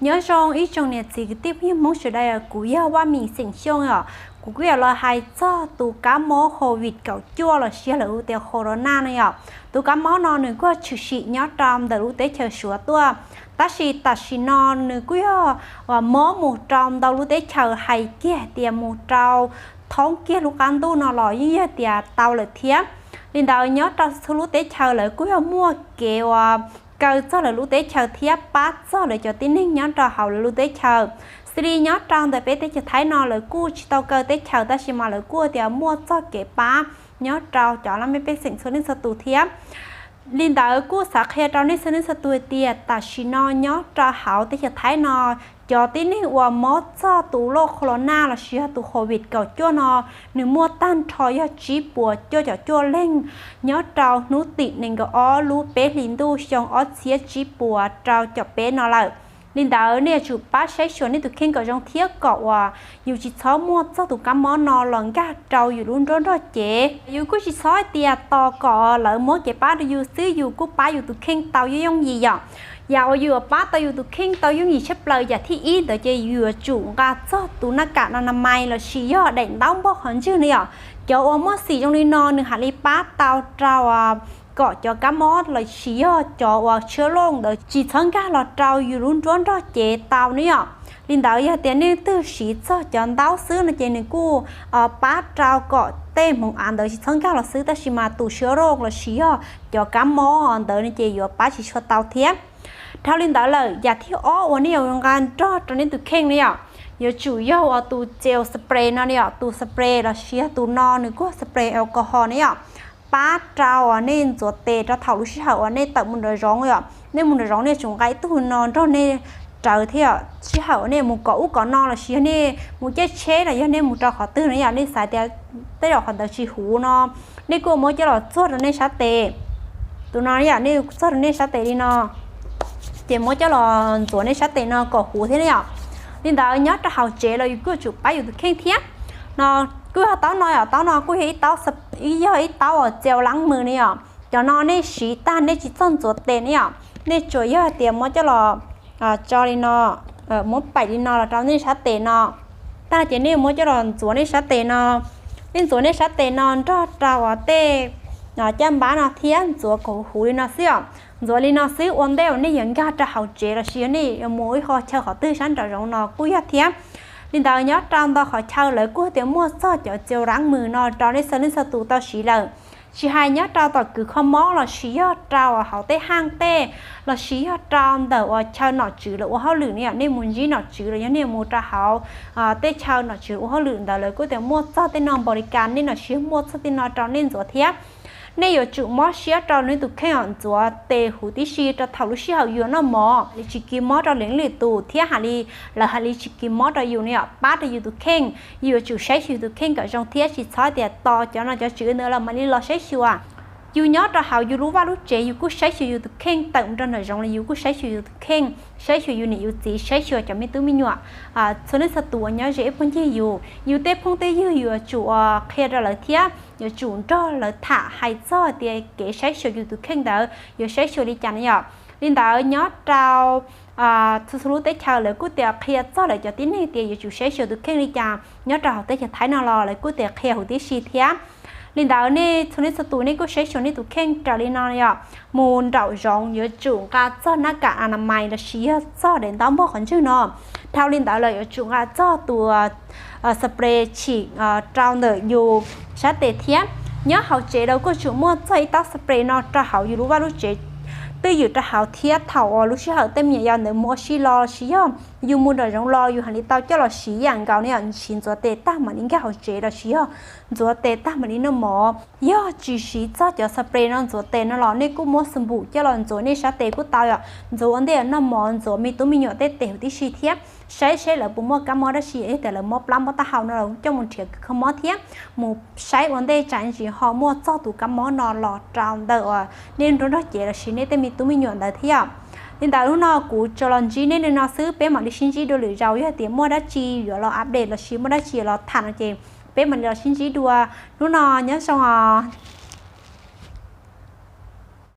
Nyob zoo ib tsoom niam txiv kwv tij phooj ywg Hmoob sawv daws, kuv yog Vaj Mim xeem Xyooj os. Kuv kuj yuav los hais txog tus kab mob COVID kaum cuaj los sis yog lawv hu tias corona no yom. Tus kab mob no nws kuj tshwm sim nyob rau ntawm lub teb chaws Suav tuaj, tab sis tam sim no nws kuj yog mob mus rau ntau lub teb chaws, hais kiag tias mus rau thoob kiag lub qab ntuj no los yeej yog tias tau lawm thiab. Li ntawd nyob rau txhua lub teb chaws lawv kuj yog muaj kev uas kaw txog lawv lub teb chaws thiab pab txog lawv cov tib neeg nyob rau hauv lawv lub teb chaws. Xws li nyob rau ntawm peb teb chaws Thaib no lawv kuj tsis tau kaw teb chaws tab sis mas lawv kuj tias muaj txog kev pab nyob rau cov laj mej pej xeem txhua leej txhua tus thiab. Li ntawd kuj xav qhia rau nej txhua leej txhua tus hais tias tam sim no nyob rau hauv teb chaws Thaib no, cov tib neeg uas mob txog tus loj corona los sis yog tus COVID kaum cuaj no, nws muaj tag nrho yog tsib puas cuaj caum cuaj leeg nyob rau hnub tim nees nkaum ob lub peb hlis ntuj xyoo ob txhiab tsib puas rau caum peb no lawm. Li ntawd nej yuav tsum pab saib xyuas nej tus kheej kom zoo thiab kom uas yus tsis txhob muaj txog tus kab mob no los nkag rau yus lub nruab nrog cev. Yus kuj tsis txhob hais tias tos kom lawv muab kev pab rau yus xwb, yus kuj pab yus tus kheej tau yooj yooj yim yom. Yam uas yus yuav pab tau yus tus kheej tau yooj yim tshaj plaws yam thib ib ntawd ces yus yuav tsum nqa txog tus naj kam na na mais los sis yog daim ntaub npog qhov ntswg no yom. Cov uas muaj xim zoo li no nws hais li pab tau rau kom cov kab mob los sis yog cov uas tshia looj ntawd tsis txhob nkag los rau yus lub nruab nrog cev tau ne yom. Li ntawd yog tias nej twg siv txog cov ntaub xwb no ces nws kuj pab rau kom tej hmoov av ntawd tsis txhob nkag los xwb, tab sis mas tus tshia looj los sis yog cov kab mob ntawd no ces yuav pab tsis tshua tau thiab. Dhau li ntawd lawm, yam thib ob uas nej yuav nqa nrog rau nej tus kheej ne yom, yuav tsum yog uas tus gel spray no ne yom, tus spray los sis yog tus no nws kuj spray alcohol ne yom, pab rau uas nej ntxuav tes rau thaum lub sij hawm uas nej tawm mus nraum zoov yom. Nej mus nraum zoov nej yuav tsum nqa ib tug no nrog nej rawv thiab yom. Sij hawm uas nej mus kom ub kom no los sis yog nej mus caij tsheb los yog nej mus rau qhov twg no yom, nej xav tias tej zaum qhov ntawd tsis huv no, nej kuj muab coj los txuag rau nej sab tes. Tus no yom, nej txuag rau nej sab tes li no, ces muab coj los ntxuav nej sab tes no kom huv thiab ne yom. Li ntawd nyob rau hauv tsev los yus kuj yuav tsum pab yus tus kheej thiab. No kuj yog taub no yom, taub no kuj yog ib taub, yog ib taub uas gel lab mws ne yom. Cov no nej siv tag nej tsis txhob ntxuav tes ne yom, nej tsuas yog tias muab coj los tso li no, muab paim li no los rau nej sab tes no. Tag ces nej muab coj los ntxuav nej sab tes no. Nej ntxuav nej sab tes no nrog rau uas tej caj npab no thiab ntxuav kom huv li no xwb os. Ntxuav li no xwb ua ntej uas nej yuav nkag rau hauv tsev los sis yog nej yuav mus ib qho chaw qhov twg sab nraum zoov no kuj yog thiab. Li ntawd nyob rau ntau qhov chaw lawv kuj tias muaj txog cov gel lab mws no rau nej txhua leej txhua tus tau siv lawm. Tsis hais nyob rau tom kws kho mob los sis yog rau hauv tej haj tej los sis yog rau ntawm uas chaw nom tswv lawv ua hauj lwm ne yom, nej mus ntsib nom tswv los yog nej mus rau hauv tej chaw nom tswv ua hauj lwm ntawd lawv kuj tias muaj txog tej no npaus li kas nej los sis muaj txog tej no rau nej ntxuav thiab. Nej yuav tsum mob siab rau nej tus kheej os, ntxuav tes huv tib si rau thaum lub sij hawm yus noj mov li tsis kis mob rau leej lwm tus thiab hais li lawv hais li tsis kis mob rau yus ne yom, pab rau yus tus kheej. Yus yuav tsum saib xyuas yus tus kheej kom zoo thiab tsis txhob tias tos cov nom cov tswv ntawd los mam li los saib xyuas. Yus nyob rau hauv yus lub vaj lub tsev yus kuj saib xyuas yus tus kheej, tawm mus rau nraum zoov los yus kuj saib xyuas yus tus kheej, saib xyuas yus niam yus txiv, saib xyuas cov me tub me nyuam, txhua leej txhua tus uas nyob ze ib puag ncig yus. Yus tej phooj tej ywg yus yuav tsum qhia rau lawv thiab yuav tsum nrog lawv tham hais txog tias kev saib xyuas yus tus kheej ntawd yuav saib xyuas li cas ne yom. Li ntawd nyob rau txhua txhua lub teb chaws lawv kuj tias qhia txog lawv cov tib neeg tias yuav tsum saib xyuas tus kheej li cas, nyob rau hauv teb chaws Thaib no los lawv kuj tias qhia huv tib si thiab. Li ntawd nej txhua leej txhua tus nej kuj saib xyuas nej tus kheej raws li no yom. Mus nraum zoov yuav tsum nqa txog naj kam a na mais los sis yog txog daim ntaub npog qhov ntswg no. Dhau li ntawd lawm yuav tsum nqa txog tus spray tshim rau ntawm yus sab tes thiab. Nyob hauv tsev los kuj tsum muaj txog ib taub spray no rau hauv yus lub vaj lub tsev twj ywm rau hauv thiab thaum uas lub sij hawm tej me nyuam yaus ntawd mus ua si los sis yog yus mus nraum zoov los yus hais li tau coj los siv ib yam nkaus ne yom, siv ntxuav tes tag mam li nkag hauv tsev los sis yog ntxuav tes tag mam li noj mov. Yog tsis siv txog cov spray no ntxuav tes no los nej kuj muab xo npum coj los ntxuav nej sab tes kuj tau yom, ntxuav ua ntej noj mov, ntxuav me tub me nyuam tej tes huv tib si thiab. Saib seb lawv puas muaj kab mob dab tsi, yog tias lawv mob plab mob taub hau no los coj mus nrhiav kws kho mob thiab mus saib ua ntej tsam ntsis ho muaj txog tus kab mob no los rau ntawm uas nej nruab nrog cev los sis nej tej me tub me nyuam ntawd thiab. Li ntawd hnub no kuv tsuas los ntsib nej li no xwb, peb mam li sib ntsib dua lwm zaus, yog tias muaj dab tsi yuav los update los sis muaj dab tsi yuav los tham no ces peb mam li los sib ntsib dua. Hnub no nyob zoo os.